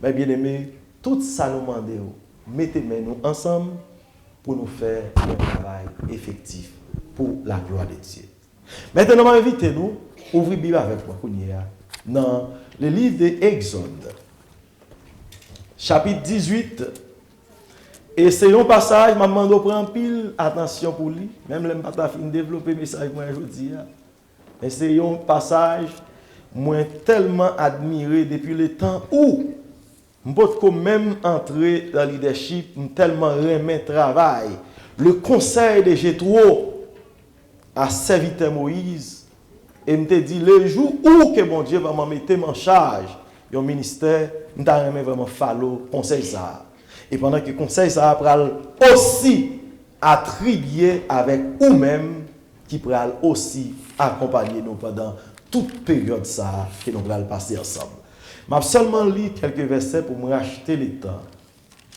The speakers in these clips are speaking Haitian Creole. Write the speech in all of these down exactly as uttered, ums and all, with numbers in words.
Men byeneme, tout sa nou mande w, mete men nou ansanm pou nou fè yon travay efektif pou laglwa de Dye. Mentnan, m ap envite nou ouvri Bib avèk mwen kounye a nan le livre de Exode, chapit dizuit. E se yon pasaj m ap mande w pran anpil atansyon pou li, menm lè m pa ta fin devlope mesaj mwen jodi a. Men se yon pasaj mwen tèlman admire depi letan ou m potko menm antre nan lidèchip, m tèlman renmen travay. Le conseil de Jethro à serviteur Moïse, e m te di, le jou ou ke Bondye vrèman mete m an chaj yon ministè, m ta renmen vrèman follow konsèy sa a. E pandan ke konsèy sa a pral osi atribye avèk ou menm ki pral osi akonpanye nou pandan tout peryòd sa a ke nou pral pase ansanm. M ap sèlman li kèlke vèsè pou m rachte letan.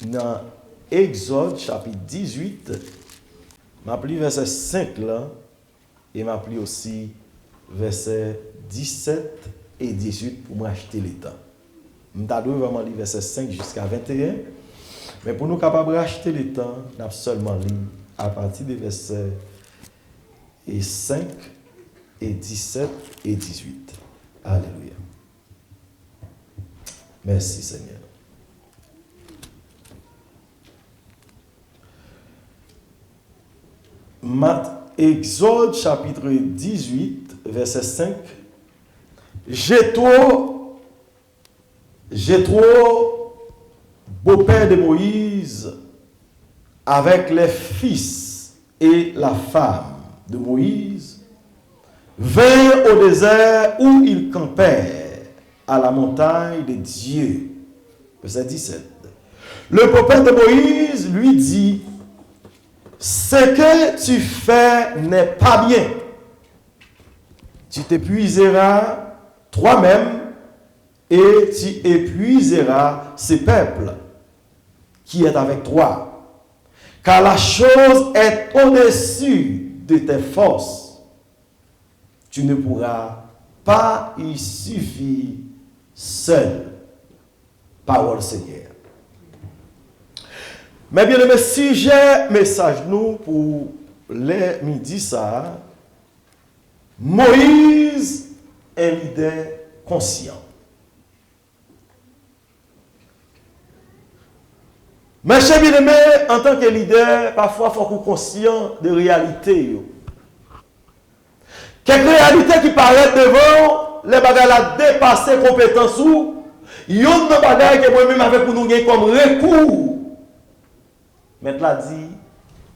Nan Egzòd chapit dizuit, m ap li vèsè senk lan, e m ap li osi vèsè disèt e dizuit pou m rachte letan. M ta dwe vrèman li vèsè senk jiska venteyen, men pou nou kapab rachte letan, n ap sèlman li apati de vèsè e senk e disèt e dizuit. Alelouya. Mèsi, Senyè. Mat, Exode chapitre dix-huit, verset cinq. Jethro, Jethro, beau-père de Moïse, avec les fils et la femme de Moïse, vint au désert où ils campèrent, à la montagne de Dieu. Verset dix-sept. Le prophète de Moïse lui dit, ce que tu fais n'est pas bien. Tu t'épuiseras toi-même et tu épuiseras ce peuple qui est avec toi, car la chose est au-dessus de tes forces. Tu ne pourras pas y suffire seul. Pawòl Senyè. Men byeneme, sijè mesaj nou pou lè midi sa a, Moyiz, un leader conscient. Mèche byeneme, antanke lidè, pafwa fòk ou konsyan de reyalite yo. Kèk reyalite ki parèt devan w, lè bagay la depase konpetans ou, yonn nan bagay ke mwen menm avèk ou nou gen kòm rekou. Mèt la di,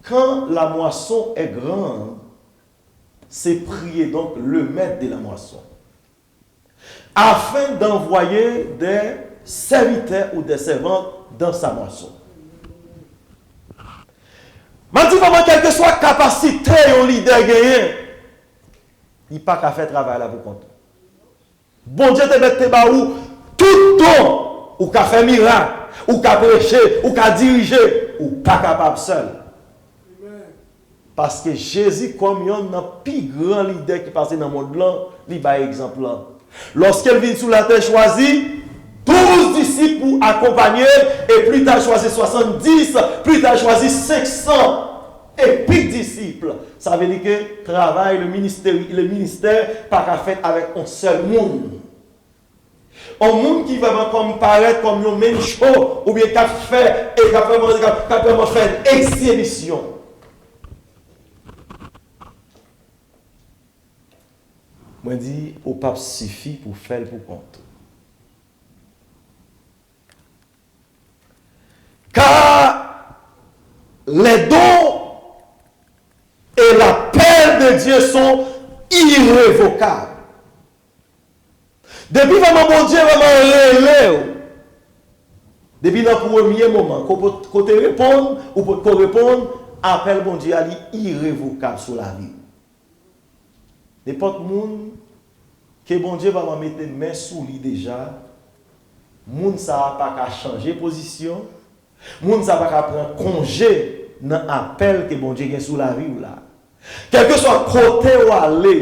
quand la moisson est grande, c'est prier donc le maître de la moisson, afin d'envoyer des serviteurs ou des servantes dans sa moisson. M ap di vrèman, kèlkeswa kapasite yon lidè genyen, li pa ka fè travay la pou kont ou. Bondye te mèt te ba ou tout don, ou ka fè mirak, ou ka preche, ou ka dirije, ou pa kapab sèl. Paske Jezi, kòm yonn nan pi gran lidè ki pase nan mond lan, li bay egzanp lan. Lòske l vin sou latè, chwazi douz disip pou akonpanye l, e pli ta chwazi swasanndis, pli ta chwazi senk san epi disip. Sa vle di ke travay, le ministè, le ministè pa ka fèt avèk yon sèl moun. Yon moun ki vrèman kòm parèt kòm yon mencho, oubyen k ap fè, e k ap vrèman, k ap, k ap vrèman fè egzibisyon. Mwen di, ou p ap sifi pou fè l pou kont ou. Car les dons et l'appel de Dieu sont irrévocables. Depi vrèman Bondye vrèman rele w, depi nan premye moman, ko-, ko te reponn, ou potko reponn, apèl Bondye a li irevokab sou lavi w. Nenpòt moun ke Bondye vrèman mete men sou li deja, moun sa a pa ka chanje pozisyon, moun sa a pa ka pran konje nan apèl ke Bondye gen sou lavi w la. Kèlkeswa kote w ale,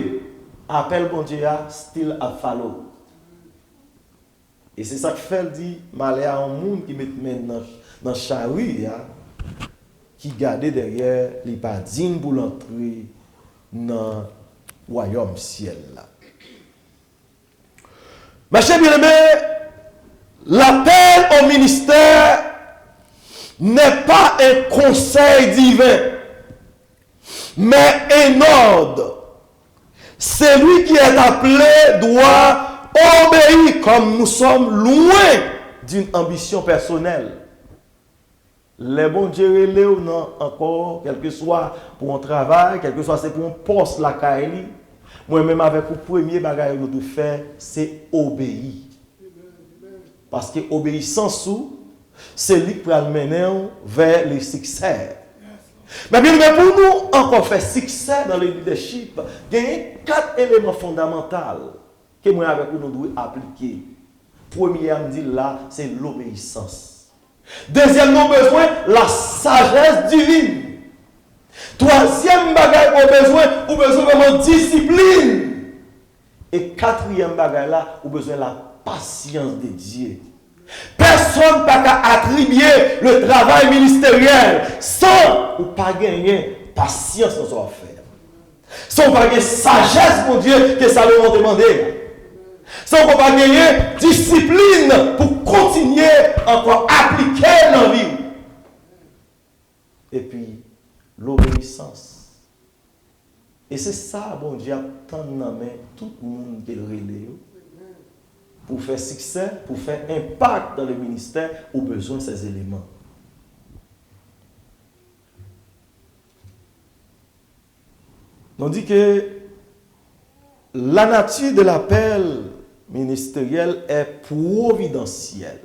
apèl Bondye a still ap follow w. E se sa k fè l di, malè a yon moun ki met men nan, nan chari a, ki gade dèyè, li pa diy pou l antre nan wayòm syèl la. Mes chers bien-aimés, l'appel au ministère n'est pas un conseil divin, mais un ordre. Celui qui est appelé doit obéir, comme nous sommes loin d'une ambition personnelle. Lè Bondye rele w nan ankò, kèlkeswa pou yon travay, kèlkeswa se pou yon pòs lakay li, mwen menm avèk ou, premye bagay nou dwe fè, se obeyi. Paske obeyisans ou, se li k pral mennen w vè le siksè. Men byeneme, pou nou ankò fè siksè nan le lidèchip, genyen kat eleman fondamantal ke mwen avèk ou nou dwe aplike. Premye a m di l la, se lobeyisans. Dezyèm, nou bezwen la sajès divin. Twazyèm bagay ou bezwen, ou bezwen vrèman disiplin. E katriyèm bagay la, ou bezwen la pasyans de Dye. Pèsonn pa ka atribye le travay ministeryèl san ou pa genyen pasyans nan sa w ap fè. San w pa gen sajès Bondye ke Salomon te mande. San w pa genyen disiplin pou kontinye ankò aplike l nan vi w. Epi, lobeyisans. E se sa Bondye ap tann nan men tout moun ke l rele yo. Pou w fè siksè, pou w fè enpak dans le ministère, ou bezwen sèz eleman. Nou di ke la nature de l'appel ministériel est providentielle.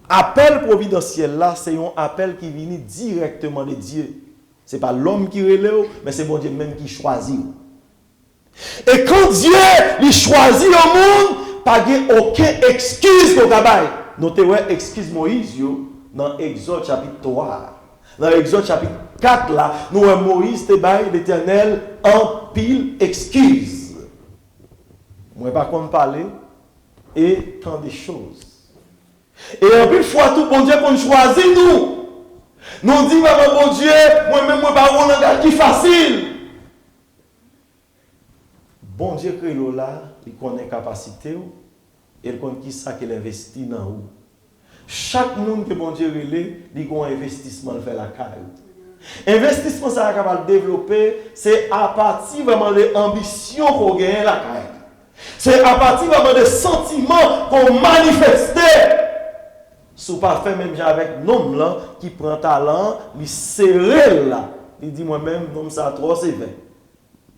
Apèl pwovidansyèl la, se yon apèl ki vini dirèkteman de Dye. Se pa lòm ki rele w, men se Bondye menm ki chwazi w. E kan Dye li chwazi yon moun, pa gen okenn ekskiz ke w ka bay. Nou te wè ekskiz Moyiz yo nan Egzòd chapit twa a. Nan Egzòd chapit kat la, nou wè Moyiz te bay Letènèl anpil ekskiz. Mwen pa konn pale, e tant de choses. E anpil fwa tou, Bondye konn chwazi nou. Nou di, "Mwen, Bondye, mwen menm, mwen pa gen yon langaj ki fasil." Bondye kreye w la, li konnen kapasite w, e l konn kisa ke l envesti nan ou. Chak moun ke Bondye rele, li gen yon envestisman l fè lakay ou. Envestisman sa a kapab devlope, se apati vrèman de anbisyon ke w genyen lakay li. Se apati vrèman de santiman ke w manifeste. Si w pa fè menm jan avèk nonm lan ki pran talan an, li sere l la, li di, "Mwen menm, nonm sa a twò sevè."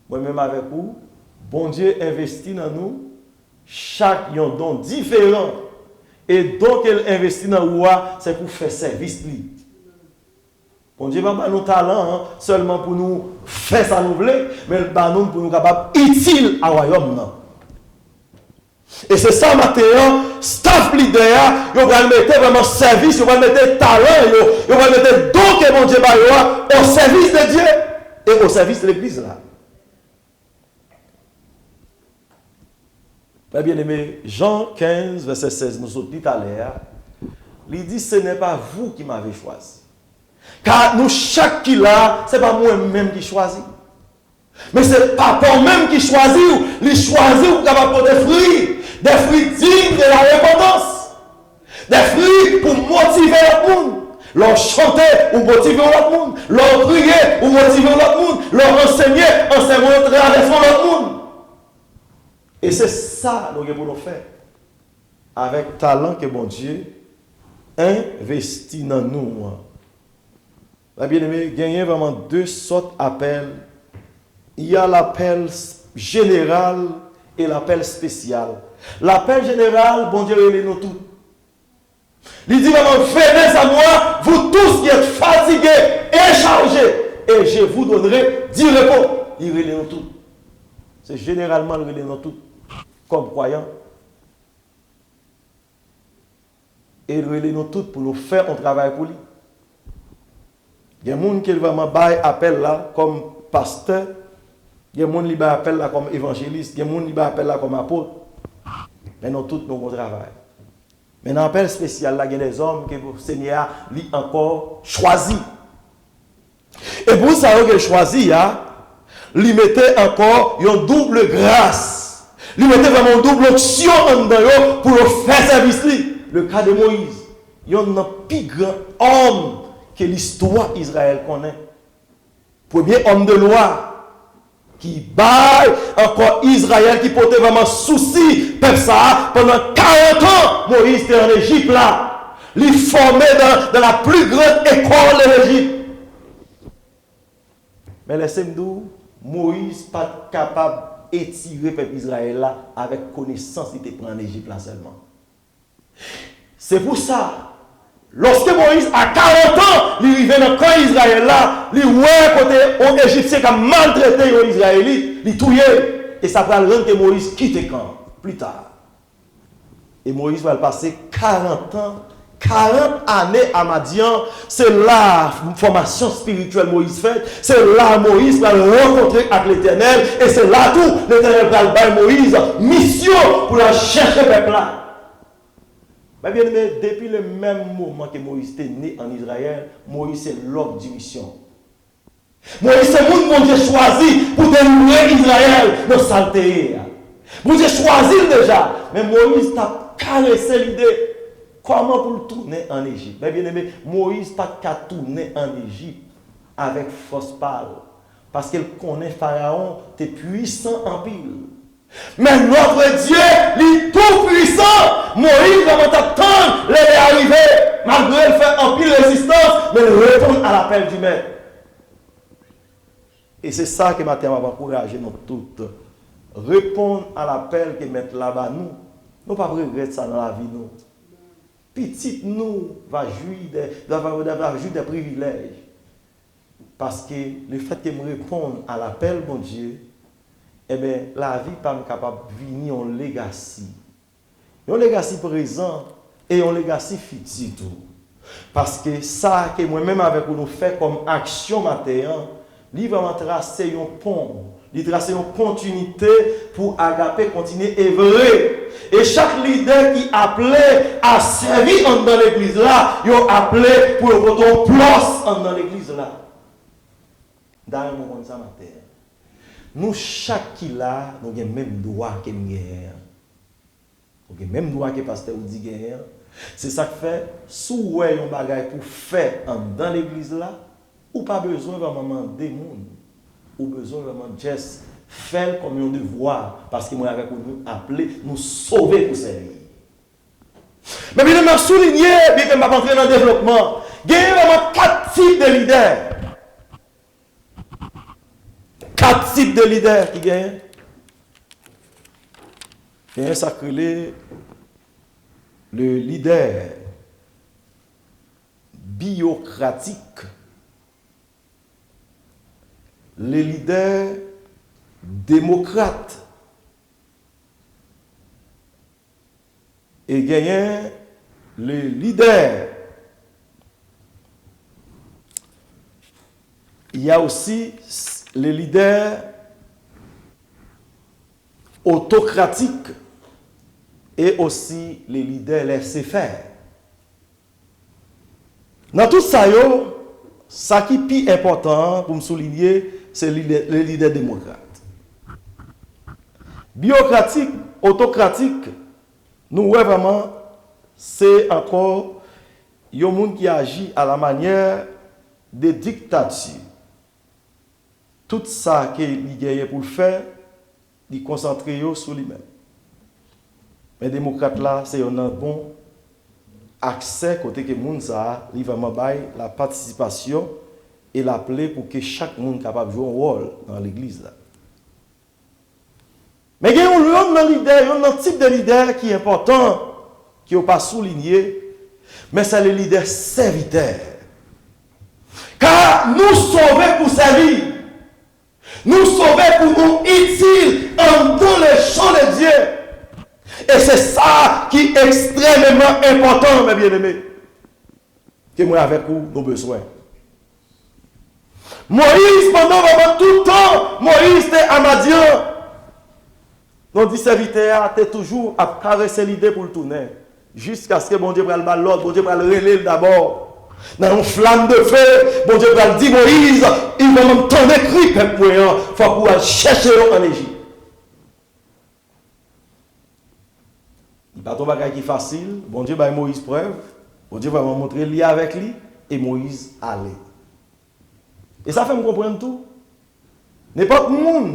Mwen menm avèk ou, Bondye envesti nan nou chak yon don diferan. E don ke l envesti nan ou a, se pou w fè sèvis li. Bondye pa ba nou talan an sèlman pou nou fè sa nou vle, men l ba nou l pou nou kapab itil a wayòm nan. E se sa maten an, staff lidè a, yo pral mete vrèman sèvis, yo pral mete talan yo, yo pral mete don ke Bondye ba yo a, o sèvis de Dye e o sèvis legliz la. Mes bien-aimés, Jean quinze, verset seize, nou sot li talè a, li di, "Ce n'est pas vous qui m'avez choisi." Ka nou chak ki la, se pa mwen menm ki chwazi. Men se Papa w menm ki chwazi w. Li chwazi w pou kapab pote fwi, des fruits dignes de la repentance. Des fruits pou motive lòt moun. Lè w chante, ou motive yon lòt moun. Lè w priye, ou motive yon lòt moun. Lè w ansenye, ansèyman yo travèse yon lòt moun. E se sa nou gen pou nou fè avèk talan ke Bondye envesti nan nou an. Mes bien-aimés, genyen vrèman de sòt apèl. Il y a l'appel général E lapèl espesyal. Lapèl jeneral, Bondye rele nou tout. Li di, "Venez à moi, vous tous qui êtes fatigués et chargés, et je vous donnerai du repos." Li rele nou tout. Se jeneralman l rele nou tout, kòm kwayan. E l rele nou tout pou nou fè yon travay pou li. Gen moun ke l vrèman bay apèl la kòm pastè, gen moun li bay apèl la kòm evanjelis, gen moun li bay apèl la kòm apot. Men nou tout nou gon travay. Men nan apèl espesyal la, gen dèzòm ke Senyè a li ankò chwazi. E pou sa yo ke l chwazi a, li mete ankò yon double gras. Li mete vrèman yon double onksyon anndan yo pou yo fè sèvis li. Le ka de Moyiz, yonn nan pi gran òm ke listwa Izrayèl konnen. Premye òm de lwa ki bay ankò Izrayèl, ki pote vrèman sousi pèp sa a pandan karant an. Moyiz te ann Ejip la. Li fòme dans, dans la plus grande école de l'Égypte. Men lèse m di w, Moyiz pa t kapab etire pèp Izrayèl la avèk konesans li te pran ann Ejip la sèlman. Se pou sa, lòske Moyiz, a karant an, li rive nan kan Izrayèl la, li wè kote yon Ejipsyen k ap maltrete yon Izrayelit, li touye l. E sa pral rann ke Moyiz kite kan an, pli ta. E Moyiz pral pase karant an, karant ane a Madyan. Se la fòmasyon espirityèl Moyiz fèt. Se la Moyiz pral rankontre ak Letènèl. E se la tou, Letènèl pral bay Moyiz misyon pou l al chèche pèp la. Men byeneme, depi le menm moman ke Moyiz te ne ann Izrayèl, Moyiz se lòm di misyon. Moyiz se moun Bondye chwazi pou delivre Izrayèl nan sa l te ye a. Bondye chwazi l deja, men Moyiz t ap karese lide kòman pou l tounen ann Ejip. Men byeneme, Moyiz pa t ka tounen ann Ejip avèk fòs pa l, paske l konnen Farawon te pwisan anpil. Men notre Dieu, li tou pwisan. Moyiz vrèman t ap tann lè lè a rive. Malgre l fè anpil rezistans, men l reponn a lapèl di Mèt. E se sa ke maten an m ap ankouraje nou tout. Reponn a lapèl ke Mèt la ba nou. Nou p ap regrèt sa nan lavi nou. Pitit nou va jwi de, va, va, va, va jwi de privilèj. Paske lefètke m reponn a lapèl Bondye, enben, lavi pa m kapab vini yon legasi. Yon legasi prezan e yon legasi fiti tou. Paske sa ke mwen menm avèk ou nou fè kòm aksyon maten an, li vrèman trase yon pon, li trase yon kontinite pou Agape kontinye evre. E chak lidè ki aple a sèvi anndan legliz la, yo aple pou yo pote yon plis anndan legliz la. M ta renmen w konn sa maten an. Nou chak ki la, nou gen menm dwa ke m genyen an. Ou gen menm dwa ke pastè Woody genyen an. Se sa k fè, si w wè yon bagay pou fè anndan legliz la, ou pa bezwen vrèman mande moun. Ou bezwen vrèman just fè l kòm yon devwa, paske mwen avèk ou nou aple, nou sove pou sèvi. Men byeneme, m ap soulinye, byenke m p ap antre nan devlopman, genyen vrèman kat tip de lidè. Kat tip de lidè ki genyen. Genyen sa k rele le lidè biyokratik, le lidè demokrat, e genyen le lidè, il y a aussi le leader autocratique et aussi le leader laissez-faire. Nan tout sa yo, sa ki pi enpòtan an pou m soulinye, se lidè, le lidè demokrat. Biyokratik, otokratik, nou wè vrèman se ankò yon moun ki aji à la manière de diktati. Tout sa ke li genyen pou l fè, li konsantre yo sou li menm. Men demokrat la, se yonn nan bon aksè kote ke moun sa a, li vrèman bay la patisipasyon e l aple pou ke chak moun kapab jwe yon wòl nan legliz la. Men gen yon lòt nan lidè, yon nan tip de lidè ki enpòtan, ke yo pa soulinye, men se le lidè sèvitè. Car nous sauver pour servir. Nous sauver pour nous utile en dans les champs de Dieu. E se sa ki ekstrèmeman enpòtan, mes bien-aimés, ke mwen avèk ou nou bezwen. Moyiz, pandan vrèman tout tan, Moyiz te a Madyan. Non, di sèvitè a te toujou ap karese lide pou l tounen. Jiskaske Bondye pral ba l lòd, Bondye pral rele l dabò. Nan yon flam de fe, Bondye pral di Moyiz, "Li vrèman tande kri pèp mwen an, fòk ou al chèche yo ann Ejip." Li pa t yon bagay ki fasil, Bondye bay Moyiz prèv, Bondye vrèman montre li avèk li, e Moyiz ale. E sa fè m konprann tou, nenpòt moun,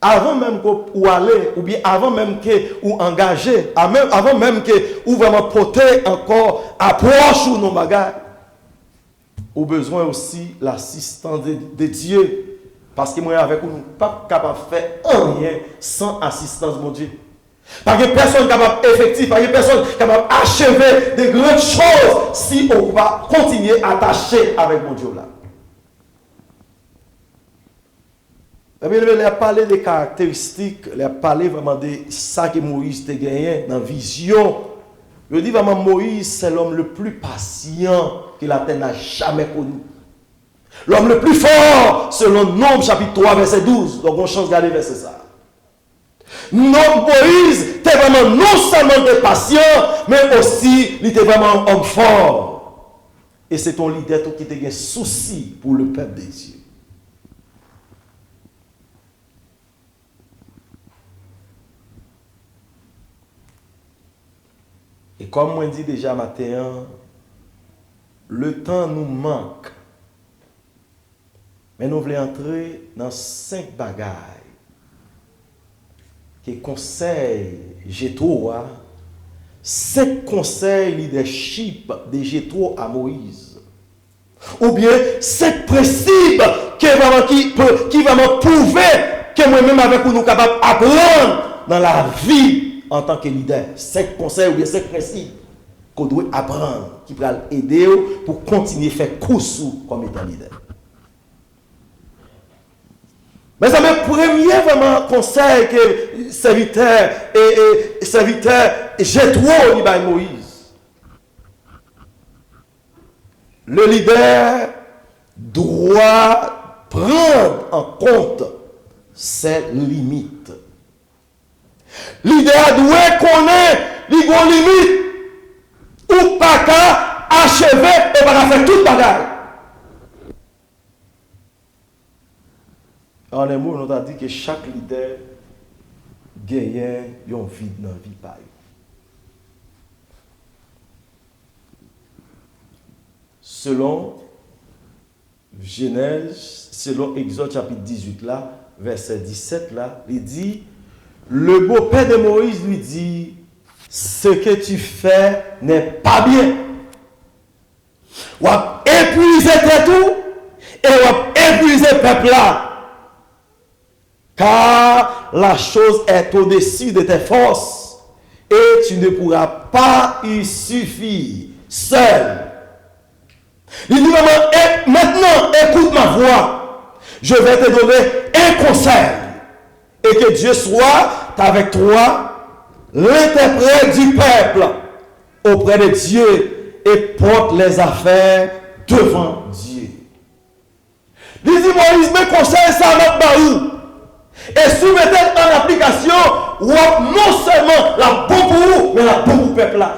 avan menm ke ou ale, oubyen avan menm ke ou angaje, a menm, avan menm ke ou vrèman pote ankò apwòch ou nan bagay, ou bezwen osi lasistans de, de Dye. Paske mwen avèk ou, nou p ap kapab fè anyen san asistans Bondye. Pa gen pèsonn kapab efektif, pa gen pèsonn kapab acheve de grann choz si ou pa kontinye atache avèk Bondye w la. Ebyen, lè y ap pale de karakteristik, lè y ap pale vrèman de sa ke Moyiz te genyen nan vizyon, yo di vrèman Moïse, c'est l'homme le plus patient que la terre n'a jamais connu. L'homme le plus fort, selon Nonb chapit twa, vèsè douz. Donk, gon chans gade vèsè sa. Non, Moyiz te vrèman non sèlman te pasyan, men osi li te vrèman yon òm fò. E se te yon lidè tou ki te gen sousi pou le pèp de Dye. E kòm mwen di deja maten an, letan nou mank, men nou vle antre nan senk bagay ke konsèy Jetwo a, senk konsèy lidèchip de Jetwo a Moyiz. Oubyen senk prensip ke vrèman ki, ki vrèman pwouve ke mwen menm avèk ou nou kapab aprann nan lavi antanke lidè. Senk konsèy oubyen senk prensip ke w dwe aprann ki pral ede w pou w kontinye fè kous ou kòm etan lidè. Mezanmi, premye vrèman konsèy ke sèvitè e, e sèvitè Jetwo li bay Moyiz. Le leader doit prendre en compte ses limites. Lidè a dwe konnen li gon limit. Ou pa ka acheve e pa ka fè tout bagay. An en mo, nou ta di ke chak lidè genyen yon vid nan vi pa yo. Selon Jenèz, selon Egzòd chapit dizuit la, vèsè disèt la, li di, le beau-père de Moïse lui dit, ce que tu fais n'est pas bien. W ap epuize tèt ou e w ap epuize pèp la. Car la chose est au-dessus de tes forces, et tu ne pourras pas y suffire seul. Li di, maman, et maintenant, écoute ma voix. Je vais te donner un conseil. Et que Dieu soit avec toi, l'interprète du peuple auprès de Dieu, et porte les affaires devant Dieu. Li di Moyiz, men konsèy sa m ap ba ou. E si w mete l an aplikasyon, w ap non sèlman l ap bon pou ou, men l ap bon pou pèp la.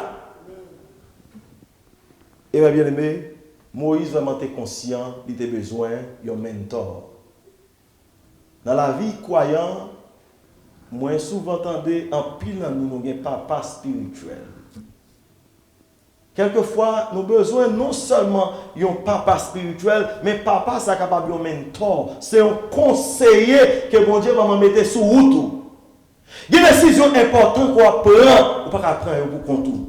E mè byeneme, Moyiz vrèman te konsyan li te bezwen yon mentò. Nan lavi kwayan, mwen souvan tande anpil nan nou, nou gen papa espirityèl. Kèlkefwa, nou bezwen non sèlman yon papa espirityèl, men papa sa kapab yon mentò. Se yon konseye ke Bondye vrèman mete sou wout ou. Gen desizyon enpòtan ke w ap pran, ou pa ka pran yo pou kont ou.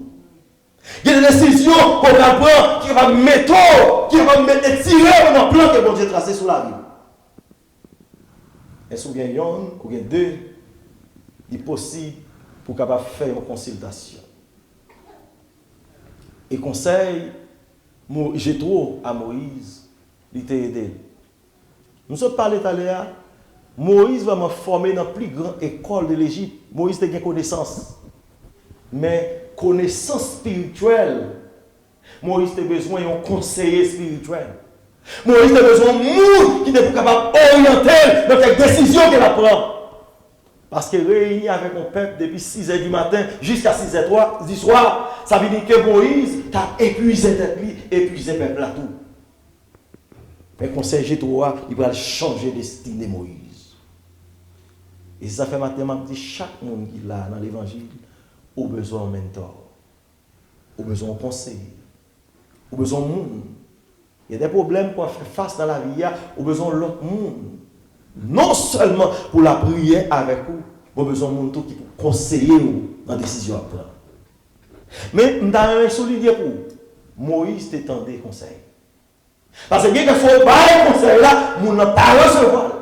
Gen de desizyon ke w pral pran ki kapab mete w, ki kapab mete tire w nan plan ke Bondye trase sou lavi w. Èske w gen yonn, ou gen de, li posib pou w kapab fè yon konsiltasyon. E konsèy Mo, Jetwo a Moyiz, li te ede l. M sot pale talè a, Moyiz vrèman fòme nan pli gran ekòl de Lejip. Moyiz te gen konesans. Men konesans espirityèl, Moyiz te bezwen yon konseye espirityèl. Moyiz te bezwen yon moun ki te pou kapab oryante l nan kèk desizyon ke l ap pran. Paske reyini avèk yon pèp depi sizè di maten jiska sizè twa, di swa, sa vle di ke Moyiz t ap epuize tèt li, epuize pèp la tou. Men konsèy Jetwo a, li pral chanje destine Moyiz. E se sa fè maten m ap di chak moun ki la nan levanjil, ou bezwen yon mentor. Ou bezwen yon konseye. Ou bezwen yon moun. Gen de pwoblèm pou w ap fè fas nan lavi a, ou bezwen yon lòt moun. Non sèlman pou lapriyè avèk ou, men ou bezwen yon moun tou ki pou konseye w nan desizyon w ap pran. Men, m ta renmen soulinye pou ou, Moyiz te tande konsèy. Paske gen kèk fwa ou bay konsèy la, moun nan pa resevwa l.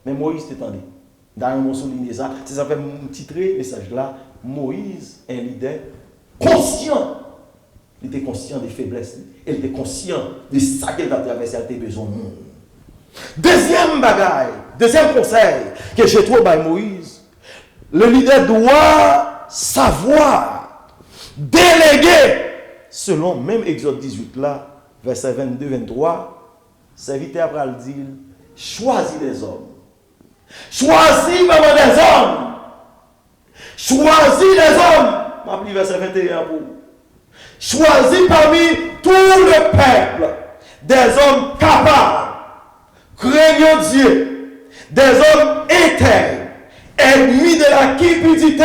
Men Moyiz te tande. M ta renmen w soulinye sa. Se sa fè m titre mesaj la, Moyiz, un leader conscient. Li te konsyan de feblès li. E li te konsyan de sa ke l t ap travèse a, li te bezwen moun. Dezyèm bagay, dezyèm konsèy ke Jetwo bay Moyiz, le leader doit savoir déléguer, selon menm Egzòd dizuit la, vèsè vennde, venntwa, sèvitè a pral di l, chwazi dèzòm. Chwazi vrèman dèzòm. Chwazi dèzòm. M ap li vèsè venteyen an pou ou. Choisis parmi tout le peuple des hommes capables, craignant Dieu, des hommes intègres, ennemis de la cupidité,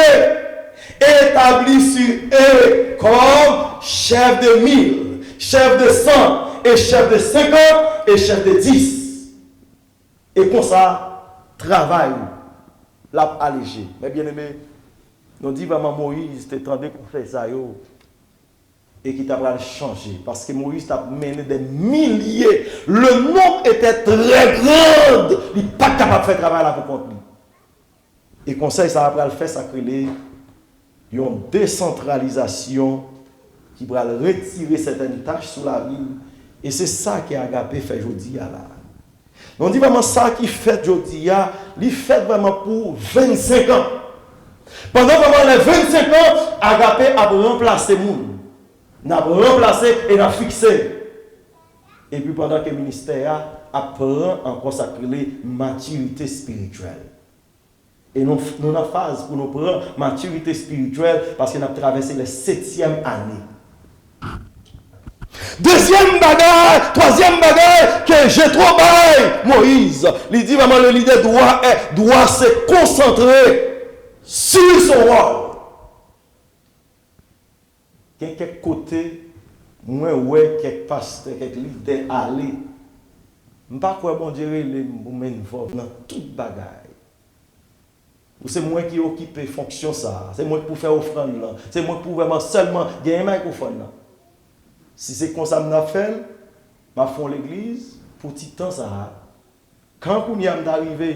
établis sur eux comme chef de mille, chef de cent, et chef de cinquante, et chef de dix. E konsa, travay ou l ap aleje. Mes bien-aimés, nou di vrèman Moyiz te tande konsèy sa yo e ki ta pral chanje. Paske Moyiz t ap mennen des milliers. Le nombre était très grand. Li pa t kapab fè travay la pou kont li. E konsèy sa a pral fè sa k rele yon desantralizasyon ki pral retire sètèn tach sou lavi l, e se sa ke Agape fè jodi a la. Nou di vrèman sa ki fèt jodi a, li fèt vrèman pou vennsenk an. Pandan vrèman lè vennsenk an, Agape ap ranplase moun. N ap ranplase e n ap fikse. Epi pandan ke ministè a ap pran ankò sa k rele matirite espirityèl. E nou, nou nan faz pou nou pran matirite espirityèl paske n ap travèse le setyèm ane. Dezyèm bagay, twazyèm bagay ke Jetwo bay Moyiz, li di vrèman le leader doit, doit se concentrer sur son rôle. Gen kèk kote, mwen wè kèk pastè, kèk lidè ale. M pa kwè Bondye rele m pou m envòlv nan tout bagay. Ou se mwen ki okipe fonksyon sa a. Se mwen ki pou fè ofrann lan. Se mwen ki pou vrèman sèlman genyen mikrofòn nan. Si se konsa m t ap fè l, m ap fè yon legliz pou ti tan sa a. Kan kounye a m ta rive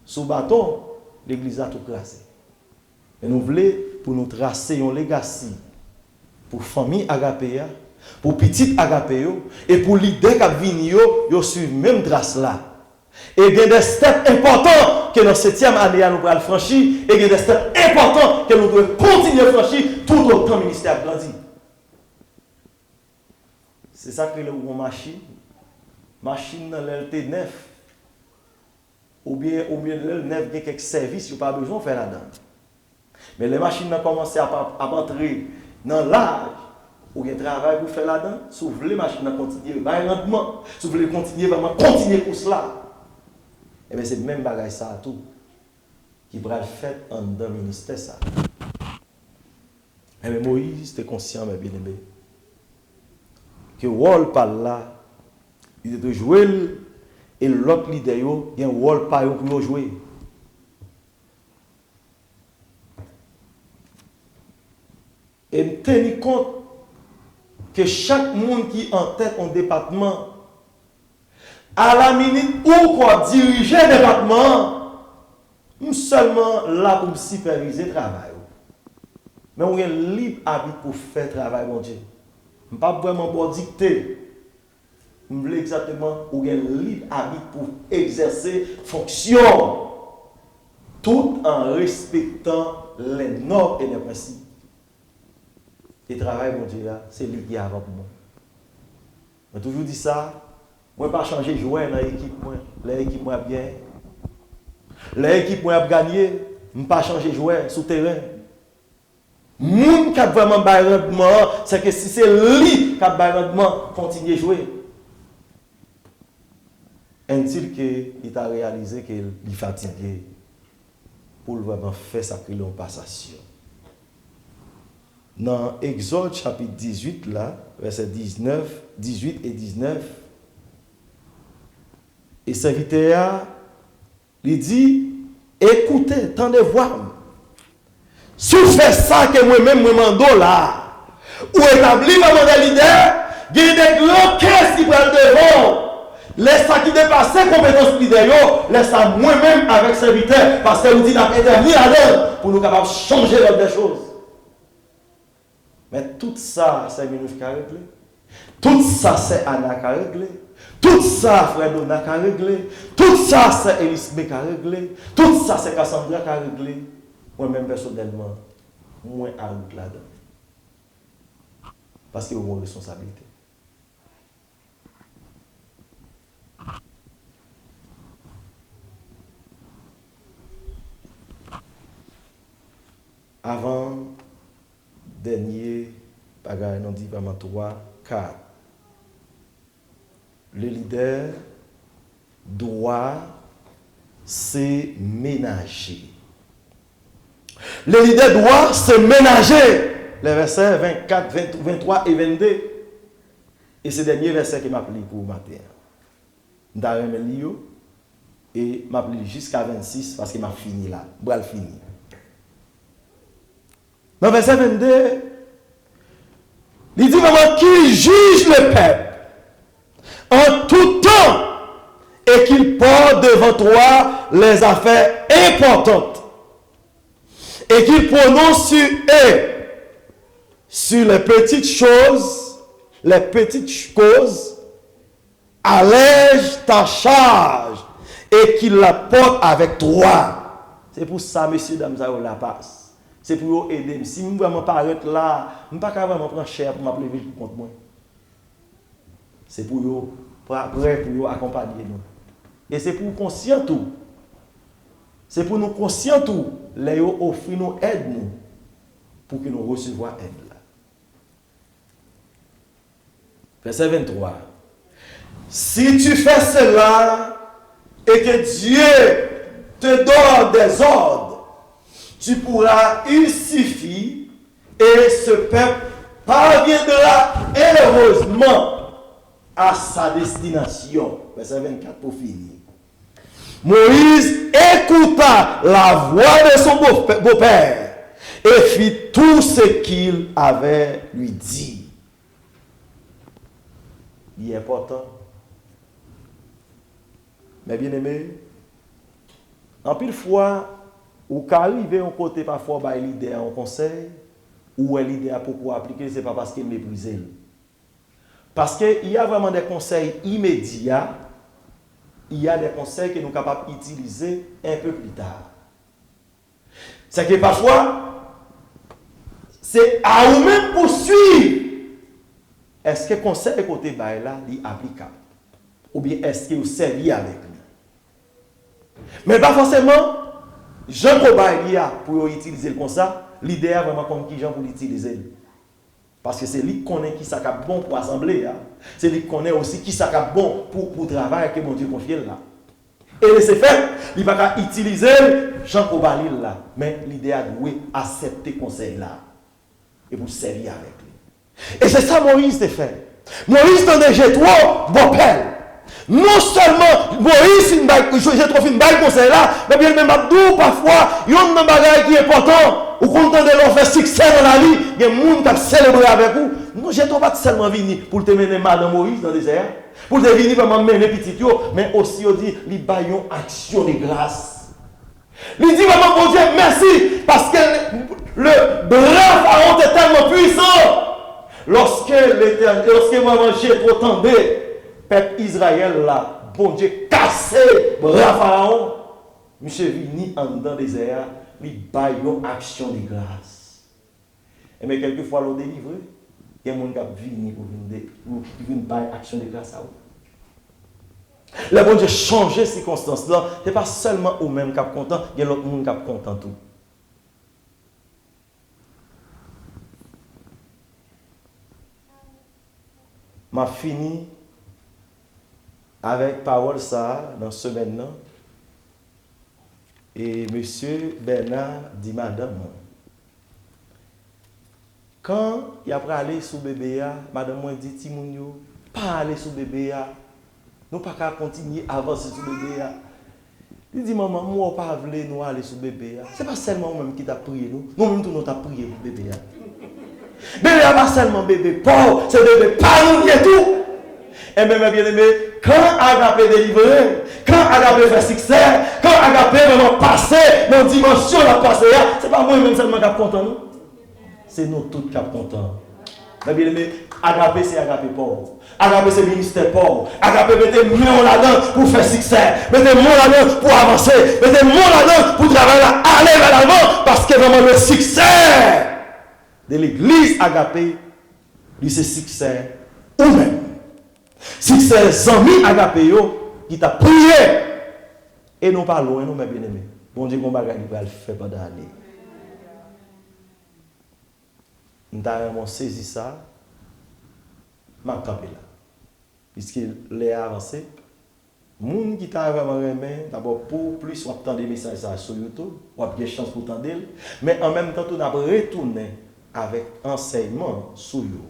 sou baton, legliz la tou kraze. Men nou vle pou nou trase yon legasi pou fanmi Agape a, pou pitit Agape yo, e pou lidè k ap vini yo, yo swiv menm tras la. E gen de stèp enpòtan ke nan setyèm ane a nou pral franchi, e gen de stèp enpòtan ke nou dwe kontinye franchi toutotan ministè ap grandi. Se sa k rele ou gon machin. Machin nan lè l te nèf, oubyen, oubyen lè l nèf gen kèk sèvis yo pa bezwen w fè ladan l. Men lè machin nan kòmanse ap, ap, ap antre nan laj, ou gen travay pou w fè ladan l. Si w vle machin nan kontinye bay randman, si w vle l kontinye vrèman kontinye kous la, ebyen se menm bagay sa a tou ki pral fèt anndan ministè sa a. Enben, Moyiz te konsyan, mes bien-aimés, ke wòl pa l la, li te dwe jwe l, e lòt lidè yo gen wòl pa yo pou yo jwe. E m teni kont ke chak moun ki antèt yon depatman, alaminit ou k ap dirije depatman an, M sèlman la pou m sipèvize travay ou. Men ou gen lib abit pou fè travay Bondye. M p ap vrèman ba w dikte. M vle egzakteman ou gen lib abit pou egzèse fonksyon w, tout an respektan les normes et les principes. E travay Bondye a, se li ki avan pou mwen. Mwen toujou di sa, mwen pa chanje jwè nan ekip mwen, lè ekip mwen ap genyen. Lè ekip mwen ap ganye, m pa chanje jwè sou teren. Moun k ap vrèman bay randman an, se ke si se li k ap bay randman, kontinye jwe. Entil ke li ta reyalize ke li fatige pou l vrèman fè sa k rele yon pasasyon. Nan Egzòd chapit dizuit la, vèsè diznèf, dizuit e diznèf, e sèvitè a, li di, "Ekoute, tande vwa m. Si w fè sa ke mwen menm mwen mande w la a, ou etabli kòm de lidè, gen de gran kès ki pral devan w. Lè sa ki depase konpetans lidè yo, lè sa mwen menm avèk sèvitè, paske ou di n ap entèvni ladan l pou nou kapab chanje lòd dè choz." Men tout sa sè Minouch ka regle. Tout sa sè Ana ka regle. Tout sa frè Dona ka regle. Tout sa sè Elisme ka regle. Tout sa sè Cassandra ka regle. Mwen menm pèsonèlman, mwen aout ladan. Paske yo gen yon responsablite. Avan dènye bagay, nou di vrèman twa, kat. Le leader doit se ménager. Le leader doit se ménager. Les versets vingt-quatre, vingt, vingt-trois et vingt-deux. E se dènye vèsè ke m ap li pou maten an. M ta renmen li yo. E m ap li jiska vennsis paske m ap fini la. M pral fini. Nan vèsè vennde, li di vrèman, qu'il juge le peuple en tout temps et qu'il porte devant toi les affaires importantes et qu'il prononce sur eux, sur les petites choses, les petites causes, allège ta charge et qu'il la porte avec toi. Se pou sa, mesye dam sa yo lapas. Se pou yo ede m. Si m vrèman parèt la, m pa ka vrèman pran chè a pou m ap leve l pou kont mwen. Se pou yo pa-, prè pou yo akonpanye nou. E se pou w konsyan tou. Se pou nou konsyan tou, lè yo ofri nou èd nou, pou ke nou resevwa èd la. Verset vingt-trois. Si tu fais cela et que Dieu te donne des ordres, tu pourras y suffire et ce peuple parviendra heureusement à sa destination. Verset vingt-quatre pour finir. Moïse écouta la voix de son beau- beau-père et fit tout ce qu'il avait lui dit. Li enpòtan. Men byeneme, anpil fwa, ou ka rive yon kote pafwa w bay lidè a yon konsèy, ou wè lidè a poko aplike l, se pa paske l meprize l. Paske il y a vraiment des conseils immédiats, il y a des conseils que nou kapab itilize un peu plus tard. Se ke pafwa, se a ou menm pou swiv. Èske konsèy ke w te bay la, li aplikab? Oubyen èske yo sèvi avèk li? Men pa fòseman, jan ke w bay li a, pou yo itilize l konsa, lidè a vrèman konn kijan pou l itilize l. Paske se li k konnen kisa k ap bon pou asanble a. Se li k konnen osi kisa k ap bon pou, pou travay ke Bondye konfye l la. E lesefèt, li pa ka itilize l jan ke w ba li l la. Men lidè a dwe aksepte konsèy la. E pou l sèvi avèk li. E se sa Moyiz te fè. Moyiz tande Jetwo, bòpè l. Non sèlman Moyiz fin bay, Jetwo fin bay konsèy la, men byeneme, m ap di w pafwa, yonn nan bagay ki enpòtan, ou konn tande lè w fè siksè nan lavi, gen moun k ap selebre avèk ou. Non, Jetwo pa t sèlman vini pou l te mennen madanm Moyiz nan dezè a, pou l te vini vrèman mennen pitit yo, men osi yo di li bay yon aksyon de gras. Li di vrèman Bondye mèsi, paske le bra Farawon te tèlman pwisan. Lòske Letènèl, lòske vrèman Jetwo tande pèp Izrayèl la, Bondye kase bra Farawon, misye vini anndan dezè a, li bay yon aksyon de gras. Enben, kèlkefwa lè w delivre, gen moun k ap vini pou vin, de, pou vin bay aksyon de gras a ou. Lè Bondye chanje sikonstans lan, se pa sèlman ou menm k ap kontan, gen lòt moun k ap kontan tou. M ap fini avèk pawòl sa a nan semèn nan. E mesye Bèna di madanm mwen, kan y ap prale sou bebe a, madanm mwen di timoun yo, pa ale sou bebe a. Nou pa ka kontinye avanse sou bebe a. Li di, manman, m wè w pa vle nou ale sou bebe a. Se pa sèlman ou menm ki t ap priye nou. Nou menm tou nou t ap priye pou bebe a. Bebe a pa sèlman bebe pa w, se bebe pa nou l ye tou. Enben, mè byeneme, kan Agape delivre, kan Agape fè siksè, kan Agape vrèman pase nan dimansyon l ap pase a, se pa mwen menm sèlman k ap kontan, non. Se nou tout k ap kontan. Mè byeneme, Agape se Agape pa w. Agape se ministè pa w. Agape mete men w ladan pou fè siksè. Mete men w ladan pou avanse. Mete men w ladan pou travay la ale vè lavan. Paske vrèman le succès de l'église Agape, li se siksè ou menm. Siksè zanmi Agape yo ki t ap priye. E nou pa lwen non, mè byeneme. Bondye gon bagay li pral fè pandan ane. M ta renmen w sezi sa, m ap kanpe la. Piske lè a avanse, moun ki ta vrèman renmen, dabò pou plis w ap tande mesaj sa a sou YouTube, w ap gen chans pou tande l, men an menm tan tou n ap retounen avèk ansèyman sou yo.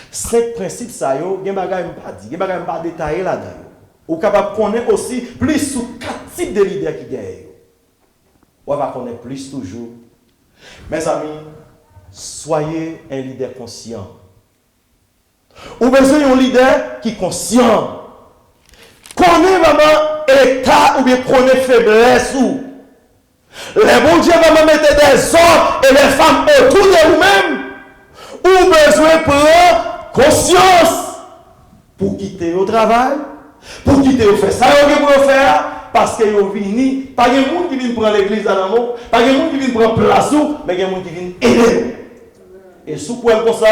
Senk prensip sa yo, gen bagay m pa di, gen bagay m pa detaye ladan yo. Ou kapab konnen osi plis sou kat tip de lidè ki genyen yo. W ap konnen plis toujou. Mezanmi, soyez un leader conscient. Ou bezwen yon lidè ki konsyan. Konnen vrèman eta oubyen konnen feblès ou. Lè Bondye vrèman mete des hommes et des femmes autour de ou menm, ou bezwen pran konsyans pou kite yo travay, pou kite yo fè sa yo gen pou yo fè a, paske yo vini, pa gen moun ki vin pran legliz la nan men w, pa gen moun ki vin pran plas ou, men gen moun ki vin ede w. E si w kwè l konsa,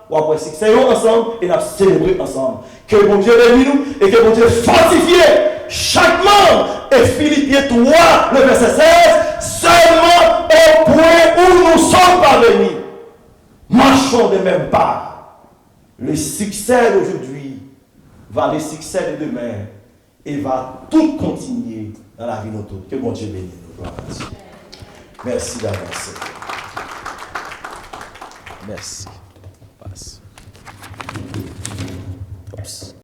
w ap wè siksè yo ansanm e n ap selebre ansanm. Ke Bondye beni nou e ke Bondye fòtifye chak manm. E Filipyen twa, le vèsè sèz, seulement au point où nous sommes parvenus, marchons de même pas. Le succès d'aujourd'hui va le succès de demain et va tout continuer dans la vie de tous. Ke Bondye beni nou. Glwa a Dye. Mèsi davans, Senyè. Mèsi.